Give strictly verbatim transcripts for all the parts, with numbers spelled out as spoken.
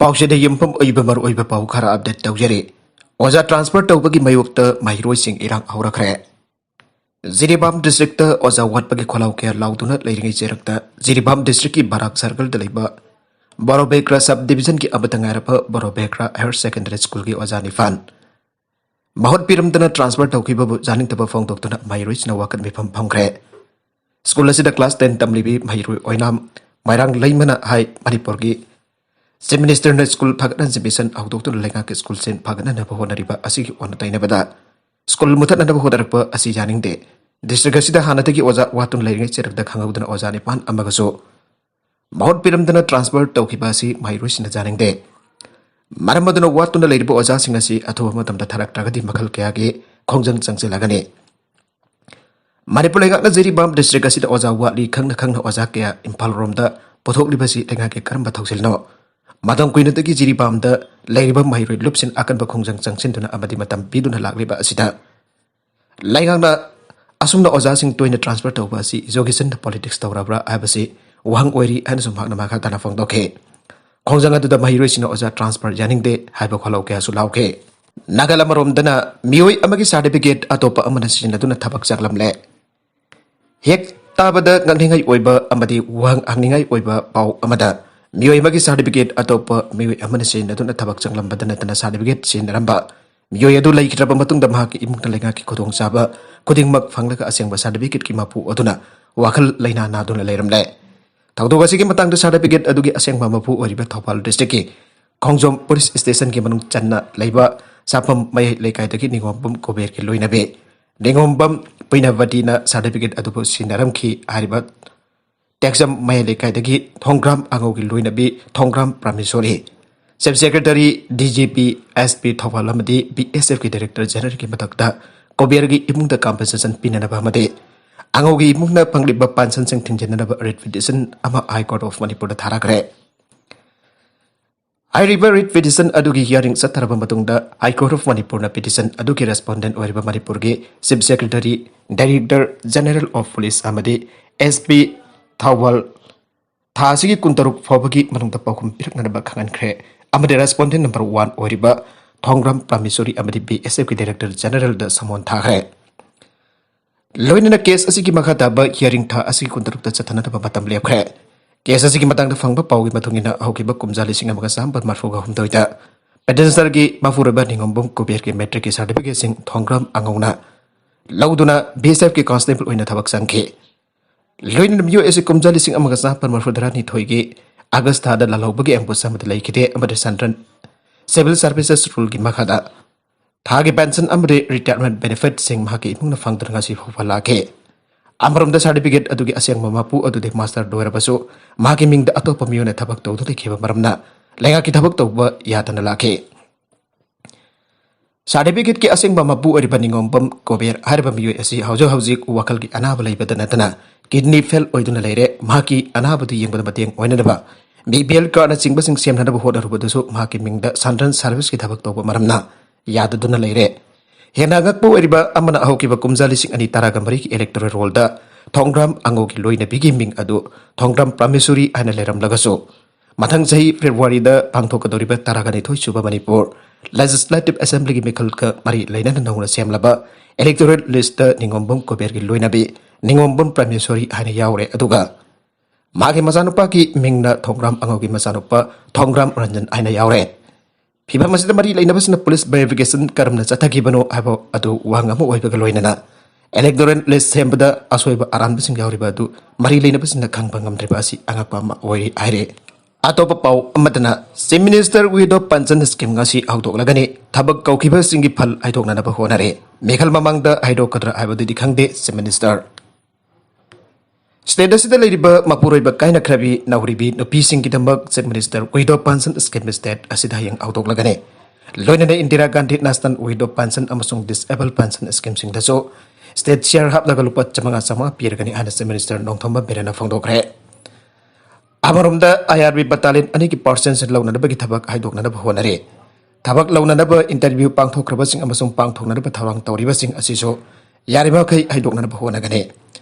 ꯄꯥꯎꯁꯤꯗ ꯌꯨꯝꯐꯝ ꯑꯣꯏꯕ ꯃꯔꯨꯑꯣꯏꯕ ꯄꯥꯎ ꯈꯔ ꯑꯞꯗꯦꯠ ꯇꯧꯖꯔꯤ꯫ ꯑꯣꯖꯥ ꯇ꯭ꯔꯥꯟꯁꯐꯔ ꯇꯧꯕꯒꯤ ꯃꯥꯌꯣꯛꯇ ꯃꯍꯩꯔꯣꯏꯁꯤꯡ ꯏꯔꯥꯡ ꯍꯧꯔꯛꯈ꯭ꯔꯦ꯫ ꯖꯤꯔꯤꯕꯥꯝ ꯗꯤꯁꯇ꯭ꯔꯤꯛꯇ ꯑꯣꯖꯥ ꯋꯥꯠꯄꯒꯤ ꯈꯣꯜꯂꯥꯎ ꯀꯌꯥ ꯂꯥꯎꯗꯨꯅ ꯂꯩꯔꯤꯉꯩ ꯆꯩꯔꯛꯇ ꯖꯤꯔꯤꯕꯥꯝ ꯗꯤꯁꯇ꯭ꯔꯤꯛꯀꯤ ꯕꯔꯥꯛ ꯁꯔꯀꯜꯗ ꯂꯩꯕ ꯕꯣꯔꯣꯕꯦꯒ꯭ꯔꯥ ꯁꯕ ꯗꯤꯕꯤꯖꯟꯒꯤ ꯑꯃꯠꯇ ꯉꯥꯏꯔꯕ ꯕꯣꯔꯣꯕꯦꯒ꯭ꯔꯥ ꯍꯥꯌꯔ ꯁꯦꯀꯦꯟꯗꯔꯤ ꯁ꯭ꯀꯨꯜꯒꯤ ꯑꯣꯖꯥ ꯅꯤꯄꯥꯟ ꯃꯍꯨꯠ ꯄꯤꯔꯝꯗꯅ ꯇ꯭ꯔꯥꯟꯁꯐꯔ ꯇꯧꯈꯤꯕꯕꯨ ꯌꯥꯅꯤꯡꯗꯕ ꯐꯣꯡꯗꯣꯛꯇꯨꯅ ꯃꯍꯩꯔꯣꯏꯁꯤꯡꯅ ꯋꯥꯀꯠ ꯃꯤꯐꯝ ꯐꯝꯈ꯭ꯔꯦ꯫ ꯁ꯭ꯀꯨꯜ ꯑꯁꯤꯗ ꯀ꯭ꯂꯥꯁ ꯇꯦꯟ ꯇꯝꯂꯤꯕꯤ ꯃꯍꯩꯔꯣꯏ ꯑꯣꯏꯅꯥꯝ ꯃꯥꯏꯔꯥꯡ ꯂꯩꯃꯅ ꯍꯥꯏ, ꯃꯅꯤꯄꯨꯔꯒꯤ ꯆꯤꯐ ꯃꯤꯅꯤꯁꯇꯔꯅ ꯁ꯭ꯀꯨꯜ ꯐꯒꯠꯍꯟꯁꯤ ꯃꯤꯁꯟ ꯍꯧꯗꯣꯛꯇꯨꯅ ꯂꯩꯉꯥꯛꯀꯤ ꯁ꯭ꯀꯨꯜꯁꯤꯡ ꯐꯒꯠꯍꯟꯅꯕ ꯍꯣꯠꯅꯔꯤꯕ ꯑꯁꯤꯒꯤ ꯑꯣꯟꯅ ꯇꯩꯅꯕꯗ ꯁ꯭ꯀꯨꯜ ꯃꯨꯊꯠꯅꯅꯕ ꯍꯣꯠꯅꯔꯛꯄ ꯑꯁꯤ ꯌꯥꯅꯤꯡꯗꯦ꯫ ꯗꯤꯁꯇ꯭ꯔꯤꯛ ꯑꯁꯤꯗ ꯍꯥꯟꯅꯗꯒꯤ ꯑꯣꯖꯥ ꯋꯥꯠꯇꯨꯅ ꯂꯩꯔꯤꯉꯩ ꯆꯩꯔꯛꯇ ꯈꯪꯍꯧꯗꯅ ꯑꯣꯖꯥ ꯅꯤꯄꯥꯟ ꯑꯃꯒꯁꯨ ꯃꯍꯨꯠ ꯄꯤꯔꯝꯗꯅ ꯇ꯭ꯔꯥꯟꯁꯐꯔ ꯇꯧꯈꯤꯕ ꯑꯁꯤ ꯃꯍꯩꯔꯣꯏꯁꯤꯡꯅ ꯌꯥꯅꯤꯡꯗꯦ꯫ ꯃꯔꯝ ꯑꯗꯨꯅ ꯋꯥꯠꯇꯨꯅ ꯂꯩꯔꯤꯕ ꯑꯣꯖꯥꯁꯤꯡ ꯑꯁꯤ ꯑꯊꯨꯕ ꯃꯇꯝꯗ ꯊꯥꯔꯛꯇ꯭ꯔꯒꯗꯤ ꯃꯈꯜ ꯀꯌꯥꯒꯤ ꯈꯣꯡꯖꯪ ꯆꯪꯁꯤꯜꯂꯒꯅꯤ꯫ ꯃꯅꯤꯄꯨꯔ ꯂꯩꯉꯥꯛꯅ ꯖꯤꯔꯤꯕꯥꯝ ꯗꯤꯁꯇ꯭ꯔꯤꯛ ꯑꯁꯤꯗ ꯑꯣꯖꯥ ꯋꯥꯠꯂꯤ ꯈꯪꯅ ꯈꯪꯅ ꯑꯣꯖꯥ ꯀꯌꯥ ꯏꯝꯐꯥꯜ ꯔꯣꯝꯗ ꯄꯨꯊꯣꯛꯂꯤꯕꯁꯤ ꯂꯩꯉꯥꯛꯀꯤ ꯀꯔꯝꯕ ꯊꯧꯁꯤꯜꯅꯣ? ꯃꯇꯝ ꯀꯨꯏꯅꯗꯒꯤ ꯖꯤꯔꯤꯕꯥꯝꯗ ꯂꯩꯔꯤꯕ ꯃꯍꯩꯔꯣꯏ ꯂꯨꯞꯁꯤꯡ ꯑꯀꯟꯕ ꯈꯣꯡꯖꯪ ꯆꯪꯁꯤꯟꯗꯨꯅ ꯑꯃꯗꯤ ꯃꯇꯝ ꯄꯤꯗꯨꯅ ꯂꯥꯛꯂꯤꯕ ꯑꯁꯤꯗ ꯂꯩꯉꯥꯛꯅ ꯑꯁꯨꯝꯅ ꯑꯣꯖꯥꯁꯤꯡ ꯇꯣꯏꯅ ꯇ꯭ꯔꯥꯟꯁꯐꯔ ꯇꯧꯕ ꯑꯁꯤ ꯏꯖꯨꯀꯦꯁꯟꯗ ꯄꯣꯂꯤꯇꯤꯛꯁ ꯇꯧꯔꯕ꯭ꯔꯥ ꯍꯥꯏꯕꯁꯤ ꯋꯥꯍꯪ ꯑꯣꯏꯔꯤ ꯍꯥꯏꯅꯁꯨ ꯃꯍꯥꯛꯅ ꯃꯈꯥ ꯇꯥꯅ ꯐꯣꯡꯗꯣꯛꯈꯤ꯫ ꯈꯣꯡꯖꯪ ꯑꯗꯨꯗ ꯃꯍꯩꯔꯣꯏꯁꯤꯡꯅ ꯑꯣꯖꯥ ꯇ꯭ꯔꯥꯟꯁꯐꯔ ꯌꯥꯅꯤꯡꯗꯦ ꯍꯥꯏꯕ ꯈꯣꯜꯂꯥꯎ ꯀꯌꯥꯁꯨ ꯂꯥꯎꯈꯤ꯫ ꯅꯥꯀꯜ ꯑꯃꯔꯣꯝꯗꯅ ꯃꯤꯑꯣꯏ ꯑꯃꯒꯤ ꯁꯥꯔꯇꯤꯐꯤꯀꯦꯠ ꯑꯇꯣꯞꯄ ꯑꯃꯅ ꯁꯤꯖꯤꯟꯅꯗꯨꯅ ꯊꯕꯛ ꯆꯪꯂꯝꯂꯦ꯫ ꯍꯦꯛ ꯇꯥꯕꯗ ꯉꯛꯅꯤꯡꯉꯥꯏ ꯑꯣꯏꯕ ꯑꯃꯗꯤ ꯋꯥꯍꯪ ꯍꯪꯅꯤꯡꯉꯥꯏ ꯑꯣꯏꯕ ꯄꯥꯎ ꯑꯃꯗ ꯃꯤꯑꯣꯏ ꯑꯃꯒꯤ ꯁꯥꯔꯇꯤꯐꯤꯀꯦꯠ ꯑꯇꯣꯞꯄ ꯃꯤꯑꯣꯏ ꯑꯃꯅ ꯁꯤꯖꯤꯟꯅꯗꯨꯅ ꯊꯕꯛ ꯆꯪꯂꯝꯕꯗ ꯅꯠꯇꯅ ꯁꯥꯔꯇꯤꯐꯤꯀꯦꯠ ꯁꯤꯖꯤꯟꯅꯔꯝꯕ ꯃꯤꯑꯣꯏ ꯑꯗꯨ ꯂꯩꯈꯤꯗ꯭ꯔꯕ ꯃꯇꯨꯡꯗ ꯃꯍꯥꯛꯀꯤ ꯏꯃꯨꯡꯅ ꯂꯩꯉꯥꯛꯀꯤ ꯈꯨꯗꯣꯡꯆꯥꯕ ꯈꯨꯗꯤꯡꯃꯛ ꯐꯪꯂꯒ ꯑꯁꯦꯡꯕ ꯁꯥꯔꯇꯤꯐꯤꯀꯦꯠꯀꯤ ꯃꯄꯨ ꯑꯗꯨꯅ ꯋꯥꯈꯜ ꯂꯩꯅꯥ ꯅꯥꯗꯨꯅ ꯂꯩꯔꯝꯂꯦ꯫ ꯊꯧꯗꯣꯛ ꯑꯁꯤꯒꯤ ꯃꯇꯥꯡꯗ ꯁꯥꯔꯇꯤꯐꯤꯀꯦꯠ ꯑꯗꯨꯒꯤ ꯑꯁꯦꯡꯕ ꯃꯄꯨ ꯑꯣꯏꯔꯤꯕ ꯊꯧꯕꯥꯜ ꯗꯤꯁꯇ꯭ꯔꯤꯛꯀꯤ ꯈꯣꯡꯖꯣꯝ ꯄꯨꯂꯤꯁ ꯁ꯭ꯇꯦꯁꯟꯒꯤ ꯃꯅꯨꯡ ꯆꯟꯅ ꯂꯩꯕ ꯁꯥꯐꯝ ꯃꯌꯥꯏ ꯂꯩꯀꯥꯏꯗꯒꯤ ꯅꯤꯉꯣꯝꯕꯝ ꯀꯨꯕꯦꯔꯒꯤ ꯂꯣꯏꯅꯕꯤ ꯅꯤꯉꯣꯝꯕꯝ ꯄꯨꯏꯅꯕꯇꯤꯅ ꯁꯥꯔꯇꯤꯐꯤꯀꯦꯠ ꯑꯗꯨꯕꯨ ꯁꯤꯖꯤꯟꯅꯔꯝꯈꯤ ꯍꯥꯏꯔꯤꯕ ꯇꯦꯛꯆꯝ ꯃꯌꯥꯏ ꯂꯩꯀꯥꯏꯗꯒꯤ ꯊꯣꯡꯒ꯭ꯔꯥꯝ ꯑꯉꯧꯒꯤ ꯂꯣꯏꯅꯕꯤ Thongram Prameshori, chief secretary, D G P, S P Thoubal ꯑꯃꯗꯤ ꯕꯤ ꯑꯦꯁ ꯑꯦꯐꯀꯤ ꯗꯥꯏꯔꯦꯛꯇꯔ ꯖꯦꯅꯔꯦꯜꯒꯤ ꯃꯊꯛꯇ ꯀꯨꯕꯦꯔꯒꯤ ꯏꯃꯨꯡꯗ ꯀꯝꯄꯦꯟꯁꯦꯁꯟ ꯄꯤꯅꯅꯕ ꯑꯃꯗꯤ ꯑꯉꯧꯒꯤ ꯏꯃꯨꯡꯅ ꯐꯪꯂꯤꯕ ꯄꯦꯟꯁꯟꯁꯤꯡ ꯊꯤꯡꯖꯤꯟꯅꯅꯕ ꯔꯤꯠ ꯄꯤꯇꯤꯁꯟ ꯑꯃ ꯍꯥꯏ ꯀꯣꯔꯠ ꯑꯣꯐ ꯃꯅꯤꯄꯨꯔꯗ ꯊꯥꯔꯛꯈ꯭ꯔꯦ꯫ ꯍꯥꯏꯔꯤꯕ ꯔꯤꯠ ꯄꯤꯇꯤꯁꯟ ꯑꯗꯨꯒꯤ ꯍꯤꯌꯥꯔꯤꯡ ꯆꯠꯊꯔꯕ ꯃꯇꯨꯡꯗ ꯍꯥꯏ ꯀꯣꯔꯠ ꯑꯣꯐ ꯃꯅꯤꯄꯨꯔꯅ ꯄꯤꯇꯤꯁꯟ ꯑꯗꯨꯒꯤ ꯔꯦꯁꯄꯣꯟꯗꯦꯟ ꯑꯣꯏꯔꯤꯕ ꯃꯅꯤꯄꯨꯔꯒꯤ chief secretary, director general of police ꯑꯃꯗꯤ ꯑꯦꯁ ꯄꯤ ꯊꯧꯕꯥꯜ ꯊꯥ ꯑꯁꯤꯒꯤ ꯀꯨꯟꯇꯔꯨꯛ ꯐꯥꯎꯕꯒꯤ ꯃꯅꯨꯡꯗ ꯄꯥꯎꯈꯨꯝ ꯄꯤꯔꯛꯅꯅꯕ ꯈꯪꯍꯟꯈ꯭ꯔꯦ꯫ ꯑꯃꯗꯤ respondent number one ꯑꯣꯏꯔꯤꯕ ꯊꯣꯡꯒ꯭ꯔꯥꯝ ꯄ꯭ꯔꯥꯃꯦꯁꯣꯔꯤ ꯑꯃꯗꯤ BSFꯀꯤ director generalꯗ summon ꯊꯥꯈ꯭ꯔꯦ꯫ ꯂꯣꯏꯅꯅ case ꯑꯁꯤꯒꯤ ꯃꯈꯥ ꯇꯥꯕ hearing ꯊꯥ ꯑꯁꯤꯒꯤ ꯀꯨꯟꯇꯔꯨꯛꯇ ꯆꯠꯊꯅꯅꯕ ꯃꯇꯝ ꯂꯦꯞꯈ꯭ꯔꯦ꯫ Case ꯑꯁꯤꯒꯤ ꯃꯇꯥꯡꯗ ꯐꯪꯕ ꯄꯥꯎꯒꯤ ꯃꯇꯨꯡ ꯏꯟꯅ, ꯍꯧꯈꯤꯕ ꯀꯨꯝꯖꯥ ꯂꯤꯁꯤꯡ ꯑꯃꯒ ꯆꯥꯃꯥꯄꯟ ꯃꯔꯤꯐꯨꯒ ꯍꯨꯝꯗꯣꯏꯗ petitionerꯒꯤ ꯃꯄꯨꯔꯣꯏꯕ ꯅꯤꯉꯣꯝꯕꯝ ꯀꯨꯕꯦꯔꯒꯤ matricꯀꯤ certificateꯁꯤꯡ ꯊꯣꯡꯒ꯭ꯔꯥꯝ ꯑꯉꯧꯅ ꯂꯧꯗꯨꯅ BSFꯀꯤ constable ꯑꯣꯏꯅ ꯊꯕꯛ ꯆꯪꯈꯤ꯫ ꯂꯣꯏꯅꯅ ꯃꯤꯑꯣꯏ ꯑꯁꯤ ꯀꯨꯝꯖꯥ ꯂꯤꯁꯤꯡ ꯑꯃꯒ ꯆꯥꯃꯥꯄꯟ ꯃꯔꯤꯐꯨ ꯇꯔꯥꯅꯤꯊꯣꯏꯒꯤ August ꯊꯥꯗ ꯂꯥꯜꯍꯧꯕꯒꯤ ambush ꯑꯃꯗ ꯂꯩꯈꯤꯗꯦ ꯑꯃꯗꯤ Central Civil Services Ruleꯒꯤ ꯃꯈꯥꯗ ꯊꯥꯒꯤ pension ꯑꯃꯗꯤ retirement benefitꯁꯤꯡ ꯃꯍꯥꯛꯀꯤ ꯏꯃꯨꯡꯅ ꯐꯪꯗꯨꯅ ꯉꯁꯤ ꯐꯥꯎꯕ ꯂꯥꯛꯈꯤ꯫ ꯑꯃꯔꯣꯝꯗ certificate ꯑꯗꯨꯒꯤ ꯑꯁꯦꯡꯕ ꯃꯄꯨ ꯑꯗꯨꯗꯤ master ꯂꯣꯏꯔꯕꯁꯨ ꯃꯍꯥꯛꯀꯤ ꯃꯤꯡꯗ ꯑꯇꯣꯞꯄ ꯃꯤꯑꯣꯏꯅ ꯊꯕꯛ ꯇꯧꯗꯨꯅ ꯂꯩꯈꯤꯕ ꯃꯔꯝꯅ ꯂꯩꯉꯥꯛꯀꯤ ꯊꯕꯛ ꯇꯧꯕ ꯌꯥꯗꯅ ꯂꯥꯛꯈꯤ꯫ Certificateꯀꯤ ꯑꯁꯦꯡꯕ ꯃꯄꯨ ꯑꯣꯏꯔꯤꯕ ꯅꯤꯉꯣꯝꯕꯝ ꯀꯣꯕꯦꯔ ꯍꯥꯏꯔꯤꯕ ꯃꯤꯑꯣꯏ ꯑꯁꯤ ꯍꯧꯖꯤꯛ ꯍꯧꯖꯤꯛ ꯋꯥꯈꯜꯒꯤ ꯑꯅꯥꯕ ꯂꯩꯕꯗ ꯅꯠꯇꯅ kidney fail ꯑꯣꯏꯗꯨꯅ ꯂꯩꯔꯦ꯫ ꯃꯍꯥꯛꯀꯤ ꯑꯅꯥꯕꯗꯨ ꯌꯦꯡꯕꯗ ꯃꯇꯦꯡ ꯑꯣꯏꯅꯅꯕ BPL cardꯅꯆꯤꯡꯕꯁꯤꯡ ꯁꯦꯝꯅꯅꯕ ꯍꯣꯠꯅꯔꯨꯕꯗꯁꯨ ꯃꯍꯥꯛꯀꯤ ꯃꯤꯡꯗ Central Serviceꯀꯤ ꯊꯕꯛ ꯇꯧꯕ ꯃꯔꯝꯅ ꯌꯥꯗꯗꯨꯅ ꯂꯩꯔꯦ꯫ ꯍꯦꯟꯅ ꯑꯉꯛꯄ ꯑꯣꯏꯔꯤꯕ ꯑꯃꯅ, ꯍꯧꯈꯤꯕ ꯀꯨꯝꯖꯥ ꯂꯤꯁꯤꯡ ꯑꯅꯤ ꯇꯔꯥꯒ ꯃꯔꯤꯒꯤ electoral rollꯗ ꯊꯣꯡꯒ꯭ꯔꯥꯝ ꯑꯉꯧꯒꯤ ꯂꯣꯏꯅꯕꯤꯒꯤ ꯃꯤꯡ ꯑꯗꯨ ꯊꯣꯡꯒ꯭ꯔꯥꯝ ꯄ꯭ꯔꯥꯃꯦꯁꯣꯔꯤ ꯍꯥꯏꯅ ꯂꯩꯔꯝꯂꯒꯁꯨ, ꯃꯊꯪ ꯆꯍꯤ Februaryꯗ ꯄꯥꯡꯊꯣꯛꯀꯗꯧꯔꯤꯕ ꯇꯔꯥꯒ ꯅꯤꯊꯣꯏ ꯁꯨꯕ ꯃꯅꯤꯄꯨꯔ Legislative Assemblyꯒꯤ ꯃꯤꯈꯜꯒ ꯃꯔꯤ ꯂꯩꯅꯅ ꯅꯧꯅ ꯁꯦꯝꯂꯕ electoral listꯇ ꯅꯤꯉꯣꯝꯕꯝ ꯀꯨꯕꯦꯔꯒꯤ ꯂꯣꯏꯅꯕꯤ ꯅꯤꯉꯣꯝꯕꯝ ꯄ꯭ꯔꯥꯃꯦꯁꯣꯔꯤ ꯍꯥꯏꯅ ꯌꯥꯎꯔꯦ꯫ ꯑꯗꯨꯒ ꯃꯍꯥꯛꯀꯤ ꯃꯆꯥꯅꯨꯄꯥꯒꯤ ꯃꯤꯡꯅ ꯊꯣꯡꯒ꯭ꯔꯥꯝ ꯑꯉꯧꯒꯤ ꯃꯆꯥꯅꯨꯄꯥ ꯊꯣꯡꯒ꯭ꯔꯥꯝ ꯔꯟꯖꯟ ꯍꯥꯏꯅ ꯌꯥꯎꯔꯦ꯫ ꯐꯤꯚꯝ ꯑꯁꯤꯗ ꯃꯔꯤ ꯂꯩꯅꯕꯁꯤꯡꯅ police verification ꯀꯔꯝꯅ ꯆꯠꯊꯈꯤꯕꯅꯣ ꯍꯥꯏꯕ ꯑꯗꯨ ꯋꯥꯍꯪ ꯑꯃ ꯑꯣꯏꯕꯒ ꯂꯣꯏꯅꯅ, electoral list ꯁꯦꯝꯕꯗ ꯑꯁꯣꯏꯕ ꯑꯔꯥꯟꯕꯁꯤꯡ ꯌꯥꯎꯔꯤꯕ ꯑꯗꯨ ꯃꯔꯤ ꯂꯩꯅꯕꯁꯤꯡꯅ ꯈꯪꯕ ꯉꯝꯗ꯭ꯔꯤꯕ ꯑꯁꯤ ꯑꯉꯛꯄ ꯑꯃ ꯑꯣꯏꯔꯤ ꯍꯥꯏꯔꯤ꯫ ꯑꯇꯣꯞꯄ ꯄꯥꯎ ꯑꯃꯗꯅ, Chief Minister Widow Pension Scheme ꯉꯁꯤ ꯍꯧꯗꯣꯛꯂꯒꯅꯤ꯫ ꯊꯕꯛ ꯀꯧꯈꯤꯕꯁꯤꯡꯒꯤ ꯐꯜ ꯍꯥꯏꯗꯣꯛꯅꯅꯕ ꯍꯣꯠꯅꯔꯦ꯫ ꯃꯤꯈꯜ ꯃꯃꯥꯡꯗ ꯍꯥꯏꯗꯣꯛꯀꯗ꯭ꯔꯥ ꯍꯥꯏꯕꯗꯨꯗꯤ ꯈꯪꯗꯦ, Chief Minister꯫ State ꯑꯁꯤꯗ ꯂꯩꯔꯤꯕ ꯃꯄꯨꯔꯣꯏꯕ ꯀꯥꯏꯅꯈ꯭ꯔꯕꯤ ꯅꯥꯎꯔꯤꯕꯤ ꯅꯨꯄꯤꯁꯤꯡꯒꯤꯗꯃꯛ Chief Minister Widow Pension Scheme state ꯑꯁꯤꯗ ꯍꯌꯦꯡ ꯍꯧꯗꯣꯛꯂꯒꯅꯤ꯫ ꯂꯣꯏꯅꯅ Indira Gandhi National Widow Pension ꯑꯃꯁꯨꯡ Disable Pension Schemeꯁꯤꯡꯗꯁꯨ state share ꯍꯥꯞꯂꯒ ꯂꯨꯄꯥ ꯆꯥꯃꯉꯥ ꯆꯥꯃꯉꯥ ꯄꯤꯔꯒꯅꯤ ꯍꯥꯏꯅ Chief Minister ꯅꯣꯡꯊꯣꯝꯕꯝ ꯕꯤꯔꯦꯟꯅ ꯐꯣꯡꯗꯣꯛꯈ꯭ꯔꯦ꯫ ꯑꯃꯔꯣꯝꯗ, IRB battalion ꯑꯅꯤꯒꯤ percentage ꯂꯧꯅꯅꯕꯒꯤ ꯊꯕꯛ ꯍꯥꯏꯗꯣꯛꯅꯅꯕ ꯍꯣꯠꯅꯔꯤ꯫ ꯊꯕꯛ ꯂꯧꯅꯅꯕ interview ꯄꯥꯡꯊꯣꯛꯈ꯭ꯔꯕꯁꯤꯡ ꯑꯃꯁꯨꯡ ꯄꯥꯡꯊꯣꯛꯅꯅꯕ ꯊꯧꯔꯥꯡ ꯇꯧꯔꯤꯕꯁꯤꯡ ꯑꯁꯤꯁꯨ ꯌꯥꯔꯤꯕꯃꯈꯩ ꯍꯥꯏꯗꯣꯛꯅꯅꯕ ꯍꯣꯠꯅꯒꯅꯤ꯫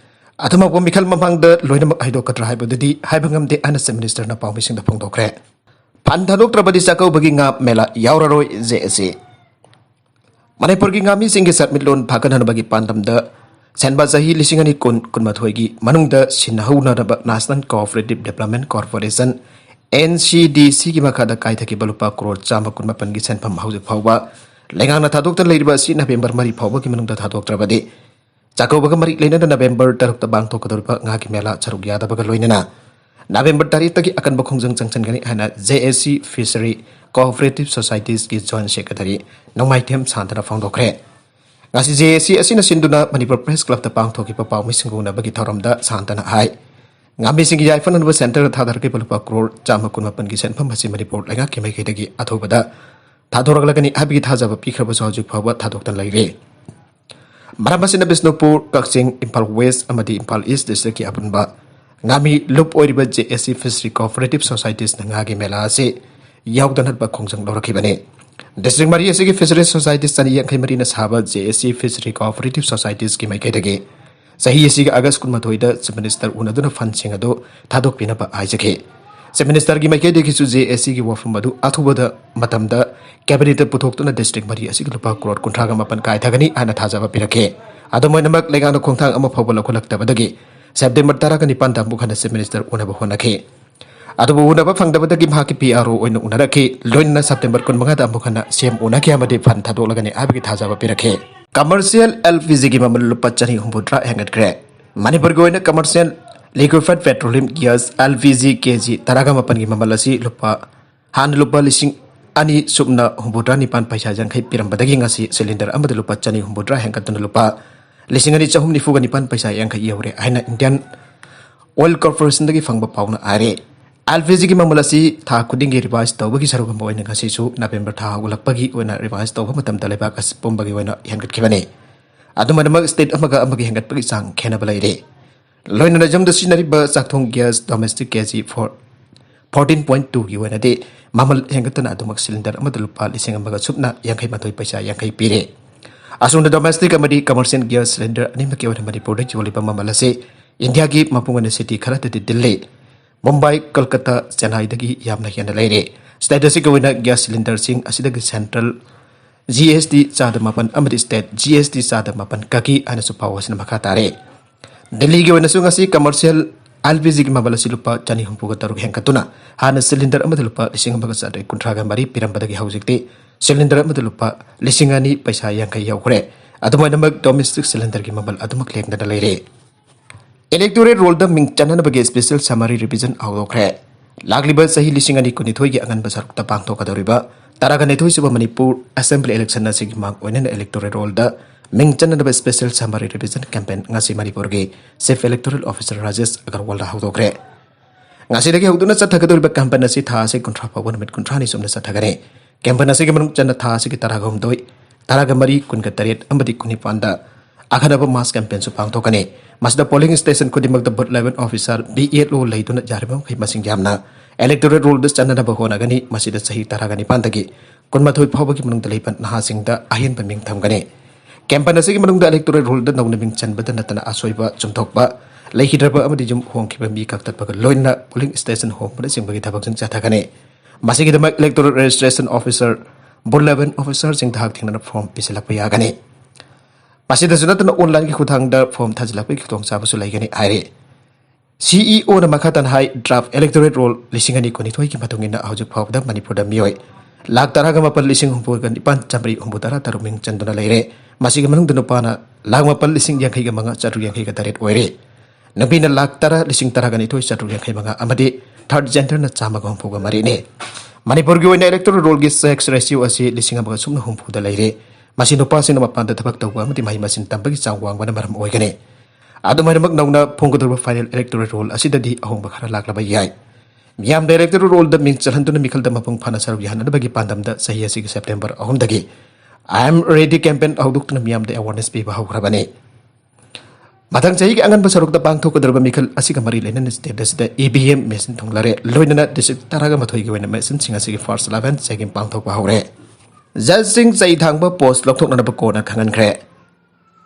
ꯑꯗꯨꯃꯛꯄꯨ ꯃꯤꯈꯜ ꯃꯃꯥꯡꯗ ꯂꯣꯏꯅꯃꯛ ꯍꯥꯏꯗꯣꯛꯀꯗ꯭ꯔꯥ ꯍꯥꯏꯕꯗꯨꯗꯤ ꯍꯥꯏꯕ ꯉꯝꯗꯦ ꯍꯥꯏꯅ Chief Ministerꯅ ꯄꯥꯎꯃꯤꯁꯤꯡꯗ ꯐꯣꯡꯗꯣꯛꯈ꯭ꯔꯦ꯫ ꯐꯟ ꯊꯥꯗꯣꯛꯇ꯭ꯔꯕꯗꯤ ꯆꯥꯛꯀꯧꯕꯒꯤ ꯉꯥ ꯃꯦꯂꯥ ꯌꯥꯎꯔꯔꯣꯏ, JAC꯫ ꯃꯅꯤꯄꯨꯔꯒꯤ ꯉꯥꯃꯤꯁꯤꯡꯒꯤ ꯁꯦꯟꯃꯤꯠꯂꯣꯟ ꯐꯒꯠꯍꯟꯅꯕꯒꯤ ꯄꯥꯟꯗꯝꯗ ꯁꯦꯟꯕ ꯆꯍꯤ ꯂꯤꯁꯤꯡ ꯑꯅꯤ ꯀꯨꯟ ꯀꯨꯟꯃꯥꯊꯣꯏꯒꯤ ꯃꯅꯨꯡꯗ ꯁꯤꯟꯅꯍꯧꯅꯅꯕ National Cooperative Development Corporation, NCDCꯒꯤ ꯃꯈꯥꯗ ꯀꯥꯏꯊꯈꯤꯕ ꯂꯨꯄꯥ ꯀ꯭ꯔꯣꯔ ꯆꯥꯝꯃ ꯀꯨꯟꯃꯥꯄꯟꯒꯤ ꯁꯦꯟꯐꯝ ꯍꯧꯖꯤꯛ ꯐꯥꯎꯕ ꯂꯩꯉꯥꯛꯅ ꯊꯥꯗꯣꯛꯇꯅ ꯂꯩꯔꯤꯕ ꯑꯁꯤ ꯅꯕꯦꯝꯕꯔ ꯃꯔꯤ ꯐꯥꯎꯕꯒꯤ ꯃꯅꯨꯡꯗ ꯊꯥꯗꯣꯛꯇ꯭ꯔꯕꯗꯤ ꯆꯥꯛꯀꯧꯕꯒ ꯃꯔꯤ ꯂꯩꯅꯅ ꯅꯕꯦꯝꯕꯔ ꯇꯔꯨꯛꯇ ꯄꯥꯡꯊꯣꯛꯀꯗꯧꯔꯤꯕ ꯉꯥꯒꯤ ꯃꯦꯂꯥ ꯁꯔꯨꯛ ꯌꯥꯗꯕꯒ ꯂꯣꯏꯅꯅ ꯅꯕꯦꯝꯕꯔ ꯇꯔꯦꯠꯇꯒꯤ ꯑꯀꯟꯕ ꯈꯣꯡꯖꯪ ꯆꯪꯁꯤꯟꯒꯅꯤ ꯍꯥꯏꯅ JAC Fishery Cooperative Societiesꯀꯤ Joint Secretary ꯅꯣꯡꯃꯥꯏꯊꯦꯝ ꯁꯥꯟꯇꯅ ꯐꯣꯡꯗꯣꯛꯈ꯭ꯔꯦ꯫ ꯉꯁꯤ JAC ꯑꯁꯤꯅ ꯁꯤꯟꯗꯨꯅ ꯃꯅꯤꯄꯨꯔ Press Clubꯇ ꯄꯥꯡꯊꯣꯛꯈꯤꯕ ꯄꯥꯎꯃꯤꯁꯤꯡꯒ ꯎꯅꯕꯒꯤ ꯊꯧꯔꯝꯗ ꯁꯥꯟꯇꯅ ꯍꯥꯏ, ꯉꯥꯃꯤꯁꯤꯡꯒꯤ ꯌꯥꯏꯐꯅꯅꯕ centreꯗ ꯊꯥꯗꯔꯛꯈꯤꯕ ꯂꯨꯄꯥ ꯀ꯭ꯔꯣꯔ ꯆꯥꯝꯃ ꯀꯨꯟꯃꯥꯄꯟꯒꯤ ꯁꯦꯟꯐꯝ ꯑꯁꯤ ꯃꯅꯤꯄꯨꯔ ꯂꯩꯉꯥꯛꯀꯤ ꯃꯥꯏꯀꯩꯗꯒꯤ ꯑꯊꯨꯕꯗ ꯊꯥꯗꯣꯔꯛꯂꯒꯅꯤ ꯍꯥꯏꯕꯒꯤ ꯊꯥꯖꯕ ꯄꯤꯈ꯭ꯔꯕꯁꯨ ꯍꯧꯖꯤꯛ ꯐꯥꯎꯕ ꯊꯥꯗꯣꯛꯇꯅ ꯂꯩꯔꯤ꯫ ꯃꯔꯝ ꯑꯁꯤꯅ ꯕꯤꯁꯅꯨꯄꯨꯔ, ꯀꯛꯆꯤꯡ, ꯏꯝꯐꯥꯜ West ꯑꯃꯗꯤ ꯏꯝꯐꯥꯜ East districtꯀꯤ ꯑꯄꯨꯟꯕ ꯉꯥꯃꯤ ꯂꯨꯞ ꯑꯣꯏꯔꯤꯕ JAC Fishery Cooperative Societiesꯅ ꯉꯥꯒꯤ ꯃꯦꯂꯥ ꯑꯁꯤ ꯌꯥꯎꯗꯅꯕ ꯈꯣꯡꯖꯪ ꯂꯧꯔꯛꯈꯤꯕꯅꯤ꯫ District ꯃꯔꯤ ꯑꯁꯤꯒꯤ Fishery Societies ꯆꯅꯤ ꯌꯥꯡꯈꯩ ꯃꯔꯤꯅ ꯁꯥꯕ JAC Fishery Cooperative Societiesꯀꯤ ꯃꯥꯏꯀꯩꯗꯒꯤ ꯆꯍꯤ ꯑꯁꯤꯒꯤ August ꯀꯨꯟꯃꯥꯊꯣꯏꯗ Chief Minister ꯎꯅꯗꯨꯅ fundꯁꯤꯡ ꯑꯗꯨ ꯊꯥꯗꯣꯛꯄꯤꯅꯕ ꯍꯥꯏꯖꯈꯤ꯫ Chief Ministerꯒꯤ ꯃꯥꯏꯀꯩꯗꯒꯤꯁꯨ JACꯒꯤ ꯋꯥꯐꯝ ꯑꯗꯨ ꯑꯊꯨꯕꯗ ꯃꯇꯝꯗ Cabinetꯇ ꯄꯨꯊꯣꯛꯇꯨꯅ district ꯃꯔꯤ ꯑꯁꯤꯒꯤ ꯂꯨꯄꯥ ꯀ꯭ꯔꯣꯔ ꯀꯨꯟꯊ꯭ꯔꯥꯒ ꯃꯥꯄꯟ ꯀꯥꯏꯊꯒꯅꯤ ꯍꯥꯏꯅ ꯊꯥꯖꯕ ꯄꯤꯔꯛꯈꯤ꯫ ꯑꯗꯨꯝ ꯑꯣꯏꯅꯃꯛ, ꯂꯩꯉꯥꯛꯅ ꯈꯣꯡꯊꯥꯡ ꯑꯃ ꯐꯥꯎꯕ ꯂꯧꯈꯠꯂꯛꯇꯕꯗꯒꯤ September ꯇꯔꯥꯒ ꯅꯤꯄꯥꯟꯗ ꯑꯃꯨꯛ ꯍꯟꯅ Chief Minister ꯎꯅꯕ ꯍꯣꯠꯅꯈꯤ꯫ ꯑꯗꯨꯕꯨ ꯎꯅꯕ ꯐꯪꯗꯕꯗꯒꯤ ꯃꯍꯥꯛꯀꯤ PRO ꯑꯣꯏꯅ ꯎꯅꯔꯛꯈꯤ꯫ ꯂꯣꯏꯅꯅ September ꯀꯨꯟꯃꯉꯥꯗ ꯑꯃꯨꯛ ꯍꯟꯅ CM ꯎꯅꯈꯤ ꯑꯃꯗꯤ fund ꯊꯥꯗꯣꯛꯂꯒꯅꯤ ꯍꯥꯏꯕꯒꯤ ꯊꯥꯖꯕ ꯄꯤꯔꯛꯈꯤ꯫ Commercial LPGꯒꯤ ꯃꯃꯜ ꯂꯨꯄꯥ ꯆꯅꯤ ꯍꯨꯝꯐꯨꯇꯔꯥ ꯍꯦꯟꯒꯠꯈ꯭ꯔꯦ꯫ ꯃꯅꯤꯄꯨꯔꯒꯤ ꯑꯣꯏꯅ commercial liquefied petroleum gas, LPG, KG ꯇꯔꯥꯒ ꯃꯥꯄꯟꯒꯤ ꯃꯃꯜ ꯑꯁꯤ ꯂꯨꯄꯥ, ꯍꯥꯟꯅ ꯂꯨꯄꯥ ꯂꯤꯁꯤꯡ ꯑꯅꯤ ꯁꯨꯞꯅ ꯍꯨꯝꯐꯨꯇꯔꯥ ꯅꯤꯄꯥꯟ ꯄꯩꯁꯥ ꯌꯥꯡꯈꯩ ꯄꯤꯔꯝꯕꯗꯒꯤ ꯉꯁꯤ cylinder ꯑꯃꯗ ꯂꯨꯄꯥ ꯆꯅꯤ ꯍꯨꯝꯐꯨꯇꯔꯥ ꯍꯦꯟꯒꯠꯇꯨꯅ ꯂꯨꯄꯥ ꯂꯤꯁꯤꯡ ꯑꯅꯤ ꯆꯍꯨꯝ ꯅꯤꯐꯨꯒ ꯅꯤꯄꯥꯟ ꯄꯩꯁꯥ ꯌꯥꯡꯈꯩ ꯌꯧꯔꯦ ꯍꯥꯏꯅ Indian Oil Corporationꯗꯒꯤ ꯐꯪꯕ ꯄꯥꯎꯅ ꯍꯥꯏꯔꯦ꯫ LPGꯒꯤ ꯃꯃꯜ ꯑꯁꯤ ꯊꯥ ꯈꯨꯗꯤꯡꯒꯤ revise ꯇꯧꯕꯒꯤ ꯁꯔꯨꯛ ꯑꯃ ꯑꯣꯏꯅ ꯉꯁꯤꯁꯨ ꯅꯕꯦꯝꯕꯔ ꯊꯥ ꯍꯧꯒꯠꯂꯛꯄꯒꯤ ꯑꯣꯏꯅ revise ꯇꯧꯕ ꯃꯇꯝꯗ ꯂꯩꯕꯥꯛ ꯑꯁꯤ ꯄꯨꯝꯕꯒꯤ ꯑꯣꯏꯅ ꯍꯦꯟꯒꯠꯈꯤꯕꯅꯤ꯫ ꯑꯗꯨꯝ ꯑꯣꯏꯅꯃꯛ, state ꯑꯃꯒ ꯑꯃꯒꯤ ꯍꯦꯟꯒꯠꯄꯒꯤ ꯆꯥꯡ ꯈꯦꯠꯅꯕ ꯂꯩꯔꯦ꯫ ꯂꯣꯏꯅꯅ ꯌꯨꯝꯗ ꯁꯤꯖꯤꯟꯅꯔꯤꯕ ꯆꯥꯛꯊꯣꯡ gas domestic KG four, fourteen point twoꯒꯤ ꯑꯣꯏꯅꯗꯤ ꯃꯃꯜ ꯍꯦꯟꯒꯠꯇꯨꯅ ꯑꯗꯨꯃꯛ cylinder ꯑꯃꯗ ꯂꯨꯄꯥ ꯂꯤꯁꯤꯡ ꯑꯃꯒ ꯁꯨꯞꯅ ꯌꯥꯡꯈꯩ ꯃꯥꯊꯣꯏ ꯄꯩꯁꯥ ꯌꯥꯡꯈꯩ ꯄꯤꯔꯦ꯫ ꯑꯁꯨꯝꯅ domestic ꯑꯃꯗꯤ commercial gas cylinder ꯑꯅꯤꯃꯛꯀꯤ ꯑꯣꯏꯅ ꯃꯅꯤꯄꯨꯔꯗ ꯌꯣꯜꯂꯤꯕ ꯃꯃꯜ ꯑꯁꯤ ꯏꯟꯗꯤꯌꯥꯒꯤ ꯃꯄꯨꯡ ꯑꯣꯏꯅ city ꯈꯔꯗꯗꯤ ꯗꯤꯜꯂꯤ, ꯃꯨꯝꯕꯥꯏ, ꯀꯜꯀꯇꯥ, ꯆꯦꯟꯅꯥꯏꯗꯒꯤ ꯌꯥꯝꯅ ꯍꯦꯟꯅ ꯂꯩꯔꯦ꯫ State ꯑꯁꯤꯒꯤ ꯑꯣꯏꯅ gas cylinderꯁꯤꯡ ꯑꯁꯤꯗꯒꯤ central G S T ꯆꯥꯗ ꯃꯥꯄꯟ ꯑꯃꯗꯤ state G S T ꯆꯥꯗ ꯃꯥꯄꯟ ꯀꯛꯈꯤ ꯍꯥꯏꯅꯁꯨ ꯄꯥꯎ ꯑꯁꯤꯅ ꯃꯈꯥ ꯇꯥꯔꯦ꯫ ꯗꯤꯜꯂꯤꯒꯤ ꯑꯣꯏꯅꯁꯨ ꯉꯁꯤ commercial L P Gꯒꯤ ꯃꯃꯜ ꯑꯁꯤ ꯂꯨꯄꯥ ꯆꯅꯤ ꯍꯨꯝꯐꯨꯒ ꯇꯔꯨꯛ ꯍꯦꯟꯒꯠꯇꯨꯅ ꯍꯥꯟꯅ cylinder ꯑꯃꯗ ꯂꯨꯄꯥ ꯂꯤꯁꯤꯡ ꯑꯃꯒ ꯆꯥꯇ꯭ꯔꯦꯠ ꯀꯨꯟꯊ꯭ꯔꯥꯒ ꯃꯔꯤ ꯄꯤꯔꯝꯕꯗꯒꯤ ꯍꯧꯖꯤꯛꯇꯤ cylinder ꯑꯃꯗ ꯂꯨꯄꯥ ꯂꯤꯁꯤꯡ ꯑꯅꯤ ꯄꯩꯁꯥ ꯌꯥꯡꯈꯩ ꯌꯧꯈ꯭ꯔꯦ꯫ ꯑꯗꯨꯃꯥꯏꯅꯃꯛ domestic cylinderꯒꯤ ꯃꯃꯜ ꯑꯗꯨꯃꯛ ꯂꯦꯡꯗꯅ ꯂꯩꯔꯦ꯫ Electoral rollꯗ ꯃꯤꯡ ꯆꯟꯅꯅꯕꯒꯤ special summary revision ꯍꯧꯗꯣꯛꯈ꯭ꯔꯦ꯫ ꯂꯥꯛꯂꯤꯕ ꯆꯍꯤ ꯂꯤꯁꯤꯡ ꯑꯅꯤ ꯀꯨꯟꯅꯤꯊꯣꯏꯒꯤ ꯑꯉꯟꯕ ꯁꯔꯨꯛꯇ ꯄꯥꯡꯊꯣꯛꯀꯗꯧꯔꯤꯕ ꯇꯔꯥꯒ ꯅꯤꯊꯣꯏ ꯁꯨꯕ ꯃꯅꯤꯄꯨꯔ assembly election ꯑꯁꯤꯒꯤ ꯃꯥꯡ ꯑꯣꯏꯅꯅ electoral rollꯗ ꯃꯤꯡ ꯆꯟꯅꯅꯕ special summary revision campaign ꯉꯁꯤ ꯃꯅꯤꯄꯨꯔꯒꯤ chief electoral officer ꯔꯥꯖꯦꯁ ꯑꯒꯔꯋꯥꯜꯅ ꯍꯧꯗꯣꯛꯈ꯭ꯔꯦ꯫ ꯉꯁꯤꯗꯒꯤ ꯍꯧꯗꯨꯅ ꯆꯠꯊꯒꯗꯧꯔꯤꯕ campaign ꯑꯁꯤ ꯊꯥ ꯑꯁꯤ ꯀꯨꯟꯊ꯭ꯔꯥ ꯐꯥꯎꯕ ꯅꯨꯃꯤꯠ ꯀꯨꯟꯊ꯭ꯔꯥꯅꯤ ꯆꯨꯞꯅ ꯆꯠꯊꯒꯅꯤ꯫ Campaign ꯑꯁꯤꯒꯤ ꯃꯅꯨꯡ ꯆꯟꯅ ꯊꯥ ꯑꯁꯤꯒꯤ ꯇꯔꯥꯒ ꯍꯨꯝꯗꯣꯏ, ꯇꯔꯥꯒ ꯃꯔꯤ, ꯀꯨꯟꯒ ꯇꯔꯦꯠ ꯑꯃꯗꯤ ꯀꯨꯟꯅꯤꯄꯥꯟꯗ ꯑꯈꯟꯅꯕ mass campaignꯁꯨ ꯄꯥꯡꯊꯣꯛꯀꯅꯤ꯫ ꯃꯁꯤꯗ polling station ꯈꯨꯗꯤꯡꯃꯛꯇ booth level officer, B L O ꯂꯩꯗꯨꯅ ꯌꯥꯔꯤꯕ ꯃꯈꯩ ꯃꯁꯤꯡ ꯌꯥꯝꯅ electoral rollꯗ ꯆꯟꯅꯅꯕ ꯍꯣꯠꯅꯒꯅꯤ꯫ ꯃꯁꯤꯗ ꯆꯍꯤ ꯇꯔꯥꯒ ꯅꯤꯄꯥꯟꯗꯒꯤ ꯀꯨꯟꯃꯥꯊꯣꯏ ꯐꯥꯎꯕꯒꯤ ꯃꯅꯨꯡꯗ ꯂꯩꯕ ꯅꯍꯥꯁꯤꯡꯗ ꯑꯍꯦꯟꯕ ꯃꯤꯡ ꯊꯝꯒꯅꯤ꯫ Campaign ꯑꯁꯤꯒꯤ ꯃꯅꯨꯡꯗ electoral rollꯗ ꯅꯧꯅ ꯃꯤꯡ ꯆꯟꯕꯗ ꯅꯠꯇꯅ ꯑꯁꯣꯏꯕ ꯆꯨꯝꯊꯣꯛꯄ, ꯂꯩꯈꯤꯗ꯭ꯔꯕ ꯑꯃꯗꯤ ꯌꯨꯝ ꯍꯣꯡꯈꯤꯕ ꯃꯤ ꯀꯛꯊꯠꯄꯒ ꯂꯣꯏꯅꯅ polling station ꯍꯣꯡꯕꯅꯆꯤꯡꯕꯒꯤ ꯊꯕꯛꯁꯤꯡ ꯆꯠꯊꯒꯅꯤ꯫ ꯃꯁꯤꯒꯤꯗꯃꯛ electoral registration officer, booth level officerꯁꯤꯡꯗ ꯍꯛꯊꯦꯡꯅꯅ form ꯄꯤꯁꯤꯜꯂꯛꯄ ꯌꯥꯒꯅꯤ꯫ ꯃꯁꯤꯗꯁꯨ ꯅꯠꯇꯅ onlineꯒꯤ ꯈꯨꯠꯊꯥꯡꯗ form ꯊꯥꯖꯤꯜꯂꯛꯄꯒꯤ ꯈꯨꯗꯣꯡꯆꯥꯕꯁꯨ ꯂꯩꯒꯅꯤ ꯍꯥꯏꯔꯤ꯫ CEOꯅ ꯃꯈꯥ ꯇꯥꯅ ꯍꯥꯏ, draft electoral roll ꯂꯤꯁꯤꯡ ꯑꯅꯤ ꯀꯨꯟꯅꯤꯊꯣꯏꯒꯤ ꯃꯇꯨꯡ ꯏꯟꯅ ꯍꯧꯖꯤꯛ ꯐꯥꯎꯕꯗ ꯃꯅꯤꯄꯨꯔꯗ ꯃꯤꯑꯣꯏ ꯂꯥꯈ ꯇꯔꯥꯒ ꯃꯥꯄꯟ ꯂꯤꯁꯤꯡ ꯍꯨꯝꯐꯨꯒ ꯅꯤꯄꯥꯟ ꯆꯥꯃꯔꯤ ꯍꯨꯝꯐꯨ ꯇꯔꯥ ꯇꯔꯨꯛ ꯃꯤꯡ ꯆꯟꯗꯨꯅ ꯂꯩꯔꯦ꯫ ꯃꯁꯤꯒꯤ ꯃꯅꯨꯡꯗ ꯅꯨꯄꯥꯅ ꯂꯥꯈ ꯃꯥꯄꯟ ꯂꯤꯁꯤꯡ ꯌꯥꯡꯈꯩꯒ ꯃꯉꯥ ꯆꯥꯇ꯭ꯔꯨꯛ ꯌꯥꯡꯈꯩꯒ ꯇꯔꯦꯠ ꯑꯣꯏꯔꯦ꯫ ꯅꯨꯄꯤꯅ ꯂꯥꯈ ꯇꯔꯥ ꯂꯤꯁꯤꯡ ꯇꯔꯥꯒ ꯅꯤꯊꯣꯏ ꯆꯥꯇ꯭ꯔꯨꯛ ꯌꯥꯡꯈꯩ ꯃꯉꯥ ꯑꯃꯗꯤ third genderꯅ ꯆꯥꯝꯃꯒ ꯍꯨꯝꯐꯨꯒ ꯃꯔꯤꯅꯤ꯫ ꯃꯅꯤꯄꯨꯔꯒꯤ ꯑꯣꯏꯅ electoral rollꯒꯤ sex ratio ꯑꯁꯤ ꯂꯤꯁꯤꯡ ꯑꯃꯒ ꯁꯨꯞꯅ ꯍꯨꯝꯐꯨꯗ ꯂꯩꯔꯦ꯫ ꯃꯁꯤ ꯅꯨꯄꯥꯁꯤꯡꯅ ꯃꯄꯥꯟꯗ ꯊꯕꯛ ꯇꯧꯕ ꯑꯃꯗꯤ ꯃꯍꯩ ꯃꯁꯤꯡ ꯇꯝꯕꯒꯤ ꯆꯥꯡ ꯋꯥꯡꯕꯅ ꯃꯔꯝ ꯑꯣꯏꯒꯅꯤ꯫ ꯑꯗꯨꯃꯥꯏꯅꯃꯛ ꯅꯧꯅ ꯐꯣꯡꯒꯗꯧꯔꯤꯕ final electoral roll ꯑꯁꯤꯗꯗꯤ ꯑꯍꯣꯡꯕ ꯈꯔ ꯂꯥꯛꯂꯕ ꯌꯥꯏ꯫ ꯃꯤꯌꯥꯝꯗ electoral rollꯗ ꯃꯤꯡ ꯆꯜꯍꯟꯗꯨꯅ ꯃꯤꯈꯜꯗ ꯃꯄꯨꯡ ꯐꯥꯅ ꯁꯔꯨꯛ ꯌꯥꯍꯟꯅꯕꯒꯤ ꯄꯥꯟꯗꯝꯗ ꯆꯍꯤ ꯑꯁꯤꯒꯤ September ꯑꯍꯨꯝꯗꯒꯤ I am ready campaign ꯍꯧꯗꯣꯛꯇꯨꯅ ꯃꯤꯌꯥꯝꯗ awareness ꯄꯤꯕ ꯍꯧꯈ꯭ꯔꯕꯅꯤ꯫ ꯃꯊꯪ ꯆꯍꯤꯒꯤ ꯑꯉꯟꯕ ꯁꯔꯨꯛꯇ ꯄꯥꯡꯊꯣꯛꯀꯗꯧꯔꯤꯕ ꯃꯤꯈꯜ ꯑꯁꯤꯒ ꯃꯔꯤ ꯂꯩꯅꯅ state ꯑꯁꯤꯗ EVM machine ꯊꯨꯡꯂꯔꯦ꯫ ꯂꯣꯏꯅꯅ district ꯇꯔꯥꯒ ꯃꯥꯊꯣꯏꯒꯤ ꯑꯣꯏꯅ machineꯁꯤꯡ ꯑꯁꯤꯒꯤ first eleven checking ꯄꯥꯡꯊꯣꯛꯄ ꯍꯧꯔꯦ꯫ ꯖꯖꯁꯤꯡ ꯆꯩ ꯊꯥꯡꯕ ꯄꯣꯁ ꯂꯧꯊꯣꯛꯅꯅꯕ ꯀꯣꯔꯠꯅ ꯈꯪꯍꯟꯈ꯭ꯔꯦ꯫